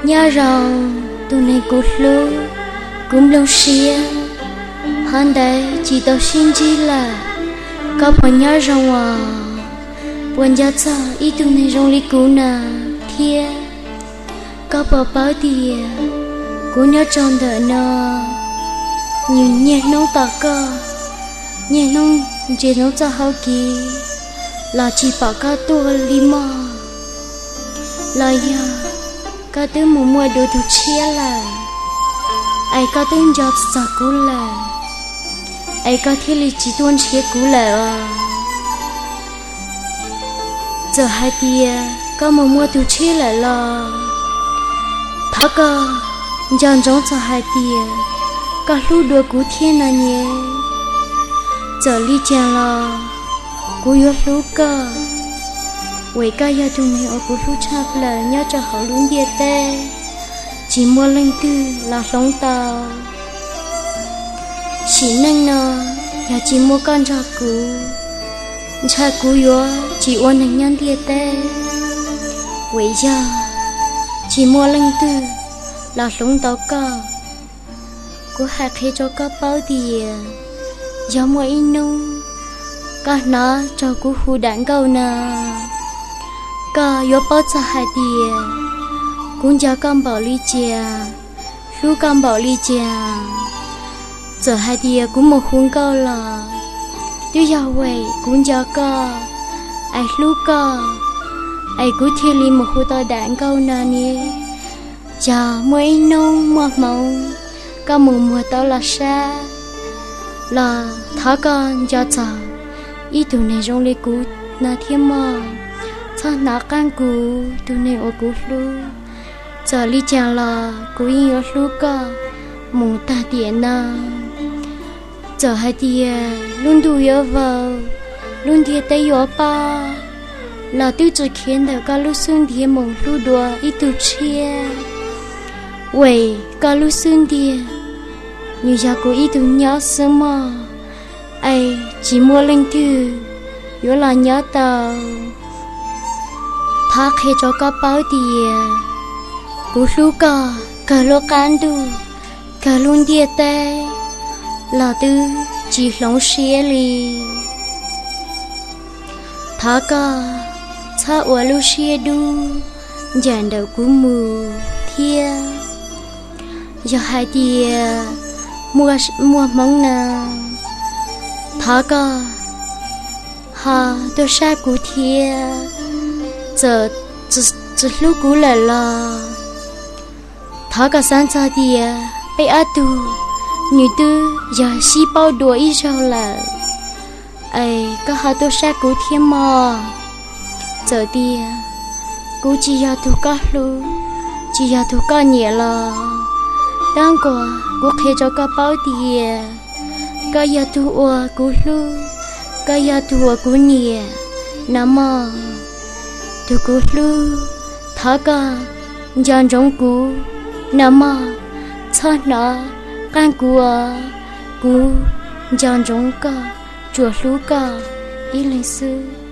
Nyob zoo, tus neeg kuv hlub, kuv nplooj siab, qhov ntawd tsis tau sib ntsib lawm. Koj puas nyob zoo os? Puas nco txog ib tug neeg zoo li kuv na thiab? Koj puas paub tias kuv nyob rau ntawm no, nyias hnub tos koj, nyias hnub ntsia hnub txoj hau kev los tsis pom koj tuaj li mog. Los yog koj twb mus muaj dua tus tshiab lawm, es koj twb nco txog kuv lawm, es koj thiaj li tsis tuaj nrhiav kuv lawm os? Txawm hais tias koj mus muaj tus tshiab lawm los thov koj nco ntsoov txog hais tias koj hlub dua kuv thiab no nyeb. Txawm li cas los kuv yuav hlub koj, vim koj yog tus neeg uas kuv hlub tshaj plaws nyob rau hauv lub ntiaj teb. Tsis muaj leej twg los hloov tau. Sim neej no yog tsis muaj koj nrog kuv, ntshai kuv yuav tsis ua neeg nyob ntiaj teb. Vim yog tsis muaj leej twg los hloov tau koj. Kuv hais qhia rau koj paub tias yog muaj ib hnub koj hnov raug kuv hu dam nkauj no, koj yuav paub txog hais tias kuv nco koj npaum li cas, hlub koj npaum li cas. Txawm hais tias kuv mus hu nkauj los twb yog vim kuv nco koj, es hlub koj, es kuv thiaj li mus hu tau dam nkauj no ne. Yog muaj ib hnub muaj hmoov koj mus muag tau los sab los thov koj nco txog ib tug neeg zoo li kuv no thiab mog. Txhob hnov qab kuv tus neeg uas kuv hlub. Txawm li cas los kuv yeej yuav hlub koj mus tag tiam no. Txawm hais tias lub ntuj yuav vau, lub ntiaj teb yuav pab, los twb tsis khiav ntawm koj lub xub ntiag mus hlub dua ib tug tshiab. Vim koj lub xub ntiag nws yog kuv ib tug nyob xwb mog, es tsis muaj leej twg yuav los nyob tau. Thov qhia rau koj paub tias kuv hlub koj kawg lub qab ntuj, kawg lub ntiaj teb los twb tsis hloov siab li. Thov koj txhob ua lub siab dub ncaim ntawm kuv mus thiab. Yog hais tias muaj hmoov no, thov koj ho tuaj saib kuv thiab. Txawm tsis hlub kuv lawm los thov koj xav txog tias peb ob tug nws twb yog sib paub dua ib zaug lawm, es koj ho tuaj saib kuv thiab mog. Txawm tias kuv tsis yog tus koj hlub, tsis yog tus koj nyiam los, tab nkaus kuv qhia rau koj paub tias koj yog tus uas kuv hlub, koj yog tus uas kuv nyiam no mog. Tus kuv hlub, thov koj nco ntsoov kuv no mog, txhob hnov qab kuv os. Kuv nco ntsoov koj, tsuas hlub koj ib leeg xwb.